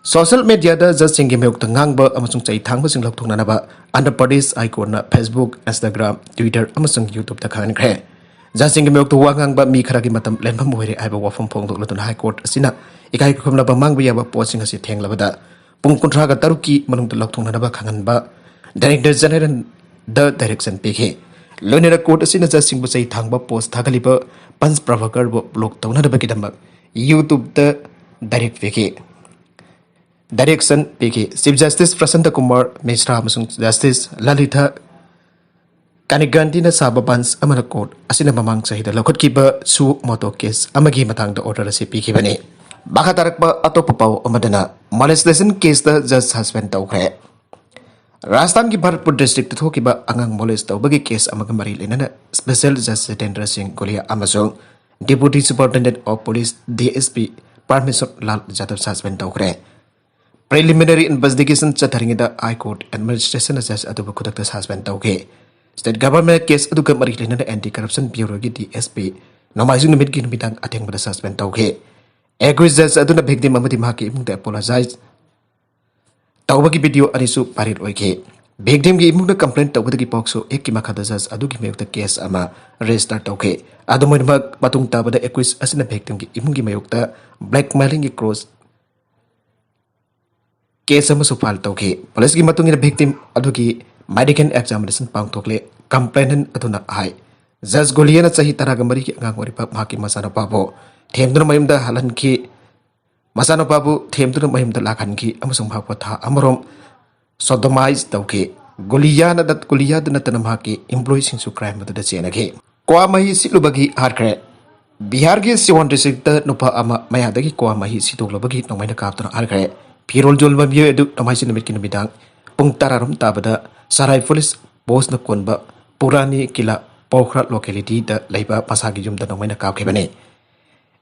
ꯁꯣꯁꯤꯌꯦꯜ ꯃꯦꯗꯤꯌꯥꯗ ꯖꯖꯁꯤꯡꯒꯤ ꯃꯥꯌꯣꯛꯇ ꯉꯥꯡꯕ ꯑꯃꯁꯨꯡ ꯆꯩ ꯊꯥꯡꯕꯁꯤꯡ ꯂꯧꯊꯣꯛꯅꯅꯕ ꯑꯟꯙ꯭ꯔ ꯄ꯭ꯔꯗꯦꯁ ꯍꯥꯏ ꯀꯣꯔꯠꯅ Facebook, Instagram, Twitter ꯑꯃꯁꯨꯡ YouTubeꯇ ꯈꯪꯍꯟꯈ꯭ꯔꯦ꯫ ꯖꯖꯁꯤꯡꯒꯤ ꯃꯥꯌꯣꯛꯇ ꯋꯥ ꯉꯥꯡꯕ ꯃꯤ ꯈꯔꯒꯤ ꯃꯇꯝ ꯂꯦꯟꯐꯝ ꯑꯣꯏꯔꯦ ꯍꯥꯏꯕ ꯋꯥꯐꯝ ꯐꯣꯡꯗꯣꯛꯂꯗꯨꯅ ꯍꯥꯏ ꯀꯣꯔꯠ ꯑꯁꯤꯅ ꯏꯀꯥꯏ ꯈꯨꯝꯅꯕ ꯃꯥꯡꯕ ꯌꯥꯕ ꯄꯣꯠꯁꯤꯡ ꯑꯁꯤ ꯊꯦꯡꯂꯕꯗ ꯄꯨꯡ ꯀꯨꯟꯊ꯭ꯔꯥꯒ ꯇꯔꯨꯛꯀꯤ ꯃꯅꯨꯡꯗ ꯂꯧꯊꯣꯛꯅꯅꯕ ꯈꯪꯍꯟꯕ Director Generalꯗ direction ꯄꯤꯈꯤ꯫ ꯂꯣꯏꯅꯅ ꯀꯣꯔꯠ ꯑꯁꯤꯅ ꯖꯖꯁꯤꯡꯕꯨ ꯆꯩ ꯊꯥꯡꯕ ꯄꯣꯁ ꯊꯥꯒꯠꯂꯤꯕ ꯄꯟꯆ ꯄ꯭ꯔꯚꯥꯀꯔꯕꯨ block ꯇꯧꯅꯅꯕꯒꯤꯗꯃꯛ YouTubeꯇ direct ꯄꯤꯈꯤ꯫ Direction ꯄꯤꯈꯤ꯫ Chief Justice ꯄ꯭ꯔꯁꯟꯇ ꯀꯨꯃꯥꯔ ꯃꯤꯁ꯭ꯔꯥ ꯑꯃꯁꯨꯡ Justice ꯂꯂꯤꯊꯥ ꯀꯥꯅꯤꯒ꯭ꯔꯥꯟꯇꯤꯅ ꯁꯥꯕ ꯕꯟꯆ ꯑꯃꯅ ꯀꯣꯔꯠ ꯑꯁꯤꯅ ꯃꯃꯥꯡ ꯆꯍꯤꯗ ꯂꯧꯈꯠꯈꯤꯕ ꯁꯨ ꯃꯣꯇꯣ ꯀꯦꯁ ꯑꯃꯒꯤ ꯃꯇꯥꯡꯗ ꯑꯣꯔꯗꯔ ꯑꯁꯤ ꯄꯤꯈꯤꯕꯅꯤ꯫ ꯃꯈꯥ ꯇꯥꯔꯛꯄ ꯑꯇꯣꯞꯄ ꯄꯥꯎ ꯑꯃꯗꯅ, ꯃꯣꯂꯦꯁꯇꯦꯁꯟ ꯀꯦꯁꯇ ꯖꯖ ꯁꯁꯄꯦꯟ ꯇꯧꯈ꯭ꯔꯦ꯫ ꯔꯥꯖꯁꯊꯥꯟꯒꯤ ꯚꯔꯠꯄꯨꯔ ꯗꯤꯁꯇ꯭ꯔꯤꯛꯇ ꯊꯣꯛꯈꯤꯕ ꯑꯉꯥꯡ ꯃꯣꯂꯦꯁ ꯇꯧꯕꯒꯤ ꯀꯦꯁ ꯑꯃꯒ ꯃꯔꯤ ꯂꯩꯅꯅ ꯁ꯭ꯄꯦꯁꯦꯜ ꯖꯖ ꯖꯤꯇꯦꯟꯗ꯭ꯔ ꯁꯤꯡ ꯒꯣꯂꯤꯌꯥ ꯑꯃꯁꯨꯡ Deputy Superintendent of Police, DSP, Parmeshwar Lal Jadav suspend ꯇꯧꯈ꯭ꯔꯦ꯫ Preliminary investigation ꯆꯠꯊꯔꯤꯉꯩꯗ ꯍꯥꯏ ꯀꯣꯔꯠ ꯑꯦꯗꯃꯤꯅꯤꯁꯇ꯭ꯔꯦꯁꯟꯅ ꯖꯖ ꯑꯗꯨꯕꯨ ꯈꯨꯗꯛꯇ ꯁꯁꯄꯦꯟ ꯇꯧꯈꯤ꯫ ꯁ꯭ꯇꯦꯠ ꯒꯚꯔꯟꯃꯦꯟꯠꯅ ꯀꯦꯁ ꯑꯗꯨꯒ ꯃꯔꯤ ꯂꯩꯅꯅ ꯑꯦꯟꯇꯤ ꯀꯔꯞꯁꯟ ꯕ꯭ꯌꯨꯔꯣꯒꯤ DSP ꯅꯣꯡꯃꯥꯏꯖꯤꯡ ꯅꯨꯃꯤꯠꯀꯤ ꯅꯨꯃꯤꯗꯥꯡ ꯑꯊꯦꯡꯕꯗ ꯁꯁꯄꯦꯟ ꯇꯧꯈꯤ꯫ ꯑꯦꯀ꯭ꯌꯨꯁ ꯖꯖ ꯑꯗꯨꯅ ꯚꯤꯛꯇꯤꯝ ꯑꯃꯗꯤ ꯃꯍꯥꯛꯀꯤ ꯏꯃꯨꯡꯗ ꯑꯦꯄꯣꯂꯣꯖꯥꯏꯖ ꯇꯧꯕꯒꯤ ꯚꯤꯗꯤꯑꯣ ꯑꯅꯤꯁꯨ ꯚꯥꯏꯔꯦꯜ ꯑꯣꯏꯈꯤ꯫ ꯚꯤꯛꯇꯤꯝꯒꯤ ꯏꯃꯨꯡꯅ ꯀꯝꯄ꯭ꯂꯦꯟ ꯇꯧꯕꯗꯒꯤ ꯄꯣꯛꯁꯣ ꯑꯦꯛꯀꯤ ꯃꯈꯥꯗ ꯖꯖ ꯑꯗꯨꯒꯤ ꯃꯥꯌꯣꯛꯇ ꯀꯦꯁ ꯑꯃ ꯔꯦꯖꯤꯁꯇꯔ ꯇꯧꯈꯤ꯫ ꯑꯗꯨꯝ ꯑꯣꯏꯅꯃꯛ, ꯃꯇꯨꯡ ꯇꯥꯕꯗ ꯑꯦꯀ꯭ꯌꯨꯁ ꯑꯁꯤꯅ ꯚꯤꯛꯇꯤꯝꯒꯤ ꯏꯃꯨꯡꯒꯤ ꯃꯥꯌꯣꯛꯇ ꯕ꯭ꯂꯦꯛꯃꯦꯂꯤꯡꯒꯤ ꯀ꯭ꯔꯣꯁ ꯀꯦꯁ ꯑꯃꯁꯨ ꯐꯥꯏꯜ ꯇꯧꯈꯤ꯫ ꯄꯨꯂꯤꯁꯀꯤ ꯃꯇꯨꯡ ꯏꯟꯅ, ꯚꯤꯛꯇꯤꯝ ꯑꯗꯨꯒꯤ ꯃꯦꯗꯤꯀꯦꯜ ꯑꯦꯛꯖꯥꯃꯤꯅꯦꯁꯟ ꯄꯥꯡꯊꯣꯛꯂꯦ꯫ ꯀꯝꯄ꯭ꯂꯦꯅꯦꯟ ꯑꯗꯨꯅ ꯍꯥꯏ, ꯖꯖ ꯒꯣꯂꯤꯌꯥꯅ ꯆꯍꯤ ꯇꯔꯥꯒ ꯃꯔꯤꯒꯤ ꯑꯉꯥꯡ ꯑꯣꯏꯔꯤꯕ ꯃꯍꯥꯛꯀꯤ ꯃꯆꯥꯅꯨꯄꯥꯕꯨ ꯊꯦꯝꯗꯨꯅ ꯃꯌꯨꯝꯗ ꯍꯜꯍꯟꯈꯤ꯫ ꯃꯆꯥꯅꯨꯄꯥꯕꯨ ꯊꯦꯝꯗꯨꯅ ꯃꯌꯨꯝꯗ ꯂꯥꯛꯍꯟꯈꯤ ꯑꯃꯁꯨꯡ ꯃꯍꯥꯛꯄꯨ ꯊꯥ ꯑꯃꯔꯣꯝ ꯁꯣꯗꯣꯃꯥꯏꯖ ꯇꯧꯈꯤ꯫ ꯒꯣꯂꯤꯌꯥꯅ ꯅꯠ-, ꯒꯣꯂꯤꯌꯥꯗ ꯅꯠꯇꯅ ꯃꯍꯥꯛꯀꯤ ꯏꯝꯄ꯭ꯂꯣꯌꯤꯁꯤꯡꯁꯨ ꯀ꯭ꯔꯥꯏꯝ ꯑꯗꯨꯗ ꯆꯦꯟꯅꯈꯤ꯫ ꯀ꯭ꯋꯥ ꯃꯍꯤ ꯁꯤꯠꯂꯨꯕꯒꯤ ꯍꯥꯠꯈ꯭ꯔꯦ꯫ ꯕꯤꯍꯥꯔꯒꯤ ꯁꯤꯋꯥꯟ ꯗꯤꯁꯇ꯭ꯔꯤꯛꯇ ꯅꯨꯄꯥ ꯑꯃ ꯃꯌꯥꯗꯒꯤ ꯀ꯭ꯋꯥ ꯃꯍꯤ ꯁꯤꯠꯇꯣꯛꯂꯨꯕꯒꯤ ꯅꯣꯡꯃꯩꯅ ꯀꯥꯞꯇꯨꯅ ꯍꯥꯠꯈ꯭ꯔꯦ꯫ ꯐꯤꯔꯣꯜ ꯌꯣꯟꯕ ꯃꯤꯑꯣꯏ ꯑꯗꯨ ꯅꯣꯡꯃꯥꯏꯖꯤꯡ ꯅꯨꯃꯤꯠꯀꯤ ꯅꯨꯃꯤꯗꯥꯡ ꯄꯨꯡ ꯇꯔꯥꯔꯣꯝ ꯇꯥꯕꯗ ꯁꯔꯥꯏ ꯄꯨꯂꯤꯁ ꯄꯣꯁꯅ ꯀꯣꯟꯕ ꯄꯨꯔꯥꯅꯤ ꯀꯤꯂꯥ ꯄꯣꯈ꯭ꯔꯥ ꯂꯣꯀꯦꯂꯤꯇꯤꯗ ꯂꯩꯕ ꯃꯁꯥꯒꯤ ꯌꯨꯝꯗ ꯅꯣꯡꯃꯩꯅ ꯀꯥꯞꯈꯤꯕꯅꯤ꯫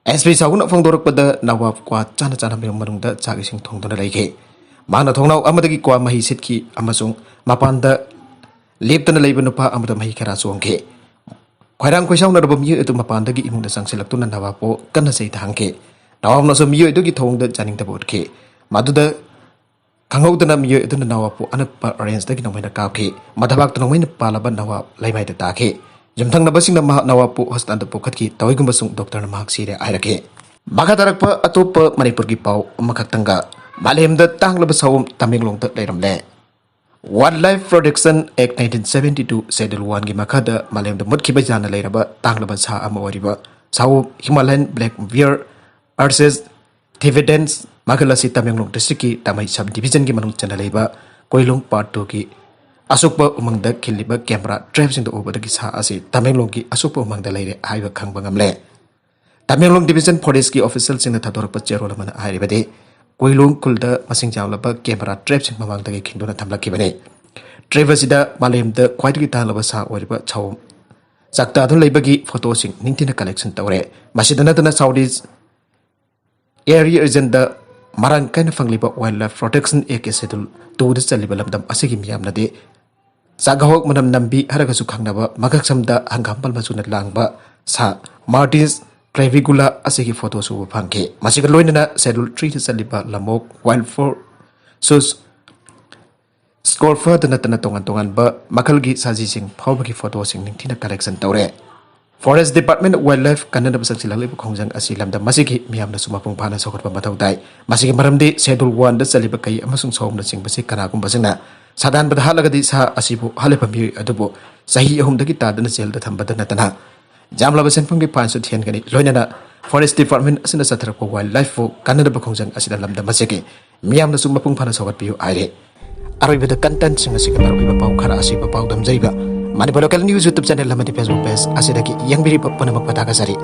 ꯑꯦꯁ ꯄꯤ ꯁꯥꯍꯨꯅ ꯐꯣꯡꯗꯣꯔꯛꯄꯗ, ꯅꯋꯥꯕ ꯀ꯭ꯋꯥ ꯆꯥꯅ ꯆꯥꯅ ꯃꯌꯨꯝ ꯃꯅꯨꯡꯗ ꯆꯥꯛ ꯏꯁꯤꯡ ꯊꯣꯡꯗꯨꯅ ꯂꯩꯈꯤ꯫ ꯃꯍꯥꯛꯅ ꯊꯣꯡꯅꯥꯎ ꯑꯃꯗꯒꯤ ꯀ꯭ꯋꯥ ꯃꯍꯤ ꯁꯤꯠꯈꯤ ꯑꯃꯁꯨꯡ ꯃꯄꯥꯟꯗ ꯂꯦꯞꯇꯅ ꯂꯩꯕ ꯅꯨꯄꯥ ꯑꯃꯗ ꯃꯍꯤ ꯈꯔ ꯆꯣꯡꯈꯤ꯫ ꯈꯣꯏꯔꯥꯡ ꯈꯣꯏꯁꯥꯎꯅꯔꯕ ꯃꯤꯑꯣꯏ ꯑꯗꯨ ꯃꯄꯥꯟꯗꯒꯤ ꯏꯃꯨꯡꯗ ꯆꯪꯁꯤꯜꯂꯛꯇꯨꯅ ꯅꯋꯥꯞꯄꯨ ꯀꯟꯅ ꯆꯩꯊꯍꯟꯈꯤ꯫ ꯅꯋꯥꯞꯅꯁꯨ ꯃꯤꯑꯣꯏ ꯑꯗꯨꯒꯤ ꯊꯧꯑꯣꯡꯗ ꯌꯥꯅꯤꯡꯗꯕ ꯎꯠꯈꯤ꯫ ꯃꯗꯨꯗ ꯈꯪꯍꯧꯗꯅ ꯃꯤꯑꯣꯏ ꯑꯗꯨꯅ ꯅꯋꯥꯞꯄꯨ ꯑꯅꯛꯄ ꯔꯦꯟꯖꯇꯒꯤ ꯅꯣꯡꯃꯩꯅ ꯀꯥꯞꯈꯤ꯫ ꯃꯊꯕꯥꯛꯇ ꯅꯣꯡꯃꯩꯅ ꯄꯥꯜꯂꯕ ꯅꯋꯥꯞ ꯂꯩꯃꯥꯏꯗ ꯇꯥꯈꯤ꯫ ꯌꯨꯝꯊꯪꯅꯕꯁꯤꯡꯅ ꯃꯍꯥꯛ ꯅꯋꯥꯞꯄꯨ ꯍꯣꯁꯄꯤꯇꯥꯜꯗ ꯄꯨꯈꯠꯈꯤ꯫ ꯇꯧꯏꯒꯨꯝꯕꯁꯨꯡ ꯗꯣꯛꯇꯔꯅ ꯃꯍꯥꯛ ꯁꯤꯔꯦ ꯍꯥꯏꯔꯛꯈꯤ꯫ ꯃꯈꯥ ꯇꯥꯔꯛꯄ ꯑꯇꯣꯞꯄ ꯃꯅꯤꯄꯨꯔꯒꯤ ꯄꯥꯎ ꯑꯃꯈꯛꯇꯪꯒ꯫ ꯃꯥꯂꯦꯝꯗ ꯇꯥꯡꯂꯕ ꯁꯥꯑꯣꯝ ꯇꯃꯦꯡꯂꯣꯡꯗ ꯂꯩꯔꯝꯂꯦ꯫ Wildlife Protection Act nineteen seventy two Schedule one ꯒꯤ ꯃꯈꯥꯗ ꯃꯥꯂꯦꯝꯗ ꯃꯨꯠꯈꯤꯕ ꯌꯥꯅ ꯂꯩꯔꯕ ꯇꯥꯡꯂꯕ ꯁꯥ ꯑꯃ ꯑꯣꯏꯔꯤꯕ ꯁꯥꯑꯣꯝ Himalayan Black Bear Ursus thibetans ꯃꯈꯜ ꯑꯁꯤ ꯇꯃꯦꯡꯂꯣꯡ district ꯀꯤ ꯇꯥꯃꯩ sub division ꯒꯤ ꯃꯅꯨꯡ ꯆꯟꯅ ꯂꯩꯕ ꯀꯣꯏꯂꯣꯡ Part two ꯒꯤ ꯑꯁꯣꯛꯄ ꯎꯃꯪꯗ ꯈꯤꯜꯂꯤꯕ camera trap ꯁꯤꯡꯗ ꯎꯕꯗꯒꯤ ꯁꯥ ꯑꯁꯤ ꯇꯃꯦꯡꯂꯣꯡꯒꯤ ꯑꯁꯣꯛꯄ ꯎꯃꯪꯗ ꯂꯩꯔꯦ ꯍꯥꯏꯕ ꯈꯪꯕ ꯉꯝꯂꯦ꯫ ꯇꯃꯦꯡꯂꯣꯡ division forest ꯀꯤ official ꯁꯤꯡꯅ ꯊꯥꯗꯣꯔꯛꯄ ꯆꯦꯔꯣꯜ ꯑꯃꯅ ꯍꯥꯏꯔꯤꯕꯗꯤ, ꯀꯣꯏꯂꯣꯡ ꯈꯨꯜꯗ ꯃꯁꯤꯡ ꯌꯥꯝꯂꯕ camera trap ꯁꯤꯡ ꯃꯃꯥꯡꯗꯒꯤ ꯈꯤꯟꯗꯨꯅ ꯊꯝꯂꯛꯈꯤꯕꯅꯤ꯫ Trap ꯑꯁꯤꯗ ꯃꯥꯂꯦꯝꯗ ꯈ꯭ꯋꯥꯏꯗꯒꯤ ꯇꯥꯡꯂꯕ ꯁꯥ ꯑꯣꯏꯔꯤꯕ ꯁꯥꯑꯣꯝ ꯆꯥꯛꯇꯥꯗꯨꯅ ꯂꯩꯕꯒꯤ photo ꯁꯤꯡ ꯅꯤꯡꯊꯤꯅ collection ꯇꯧꯔꯦ꯫ ꯃꯁꯤꯗ ꯅꯠꯇꯅ South East Asia region ꯗ ꯃꯔꯥꯡ ꯀꯥꯏꯅ ꯐꯪꯂꯤꯕ Wildlife Protection Act ꯀꯤ Schedule two ꯗ ꯆꯜꯂꯤꯕ ꯂꯝꯗꯝ ꯑꯁꯤꯒꯤ ꯃꯤꯌꯥꯝꯅꯗꯤ ꯆꯥꯛꯍꯧ ꯃꯅꯝ ꯅꯝꯕꯤ ꯍꯥꯏꯔꯒꯁꯨ ꯈꯪꯅꯕ ꯃꯈꯛꯁꯝꯗ ꯍꯪꯒꯥꯝꯄꯥꯜ ꯃꯆꯨꯅ ꯂꯥꯡꯕ ꯁꯥ Martes clavicula ꯑꯁꯤꯒꯤ photo ꯁꯨ ꯎꯕ ꯐꯪꯈꯤ꯫ ꯃꯁꯤꯒ ꯂꯣꯏꯅꯅ Schedule three ꯗ ꯆꯜꯂꯤꯕ ꯂꯝꯑꯣꯛ, wild boar, sus, scamper ꯗ ꯅꯠꯇꯅ ꯇꯣꯉꯥꯟ ꯇꯣꯉꯥꯟꯕ ꯃꯈꯜꯒꯤ ꯁꯥꯖꯤꯁꯤꯡ ꯐꯥꯎꯕꯒꯤ photo ꯁꯤꯡ ꯅꯤꯡꯊꯤꯅ collection ꯇꯧꯔꯦ꯫ Forest Department ꯅ wildlife ꯀꯟꯅꯅꯕ ꯆꯪꯁꯤꯜꯂꯛꯂꯤꯕ ꯈꯣꯡꯖꯪ ꯑꯁꯤ ꯂꯝꯗꯝ ꯑꯁꯤꯒꯤ ꯃꯤꯌꯥꯝꯅꯁꯨ ꯃꯄꯨꯡ ꯐꯥꯅ ꯁꯧꯒꯠꯄ ꯃꯊꯧ ꯇꯥꯏ꯫ ꯃꯁꯤꯒꯤ ꯃꯔꯝꯗꯤ Schedule one ꯗ ꯆꯜꯂꯤꯕ ꯀꯩ ꯑꯃꯁꯨꯡ ꯁꯥꯑꯣꯝꯅꯆꯤꯡꯕꯁꯤ ꯀꯅꯥꯒꯨꯝꯕꯁꯤꯡꯅ ꯁꯥꯗꯥꯟꯕꯗ ꯍꯥꯠꯂꯒꯗꯤ ꯁꯥ ꯑꯁꯤꯕꯨ ꯍꯥꯠꯂꯤꯕ ꯃꯤꯑꯣꯏ ꯑꯗꯨꯕꯨ ꯆꯍꯤ ꯑꯍꯨꯝꯗꯒꯤ ꯇꯥꯗꯅ ꯖꯦꯜꯗ ꯊꯝꯕꯗ ꯅꯠꯇꯅ ꯌꯥꯝꯂꯕ ꯁꯦꯟꯐꯝꯒꯤ fine ꯁꯨ ꯊꯤꯍꯟꯒꯅꯤ꯫ ꯂꯣꯏꯅꯅ Forest Department ꯑꯁꯤꯅ ꯆꯠꯊꯔꯛꯄ wildlife ꯄꯨ ꯀꯟꯅꯅꯕ ꯈꯣꯡꯖꯪ ꯑꯁꯤꯗ ꯂꯝꯗꯝ ꯑꯁꯤꯒꯤ ꯃꯤꯌꯥꯝꯅꯁꯨ ꯃꯄꯨꯡ ꯐꯥꯅ ꯁꯧꯒꯠꯄꯤꯌꯨ ꯍꯥꯏꯔꯤ꯫ ꯑꯔꯣꯏꯕꯗ content ꯁꯤꯡ ꯑꯁꯤꯒꯤ ꯃꯔꯨꯑꯣꯏꯕ ꯄꯥꯎ ꯈꯔ ꯑꯁꯤꯕꯨ ꯄꯥꯎꯗꯝꯖꯔꯤꯕ Manipur Local News YouTube channel ꯑꯃꯗꯤ Facebook page ꯑꯁꯤꯗꯒꯤ ꯌꯦꯡꯕꯤꯔꯤꯕ ꯄꯨꯝꯅꯃꯛꯄꯨ ꯊꯥꯒꯠꯆꯔꯤ꯫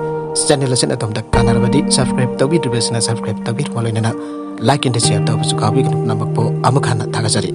Channel ꯑꯁꯤꯅ ꯑꯗꯣꯝꯗ ꯀꯥꯟꯅꯔꯕꯗꯤ subscribe ꯇꯧꯕꯤꯗ꯭ꯔꯤꯕꯁꯤꯡꯅ subscribe ꯇꯧꯕꯤꯔꯝꯃ ꯂꯣꯏꯅꯅ like and share ꯇꯧꯕꯁꯨ ꯀꯥꯎꯕꯤꯒꯅꯨ꯫ ꯄꯨꯝꯅꯃꯛꯄꯨ ꯑꯃꯨꯛ ꯍꯟꯅ ꯊꯥꯒꯠꯆꯔꯤ꯫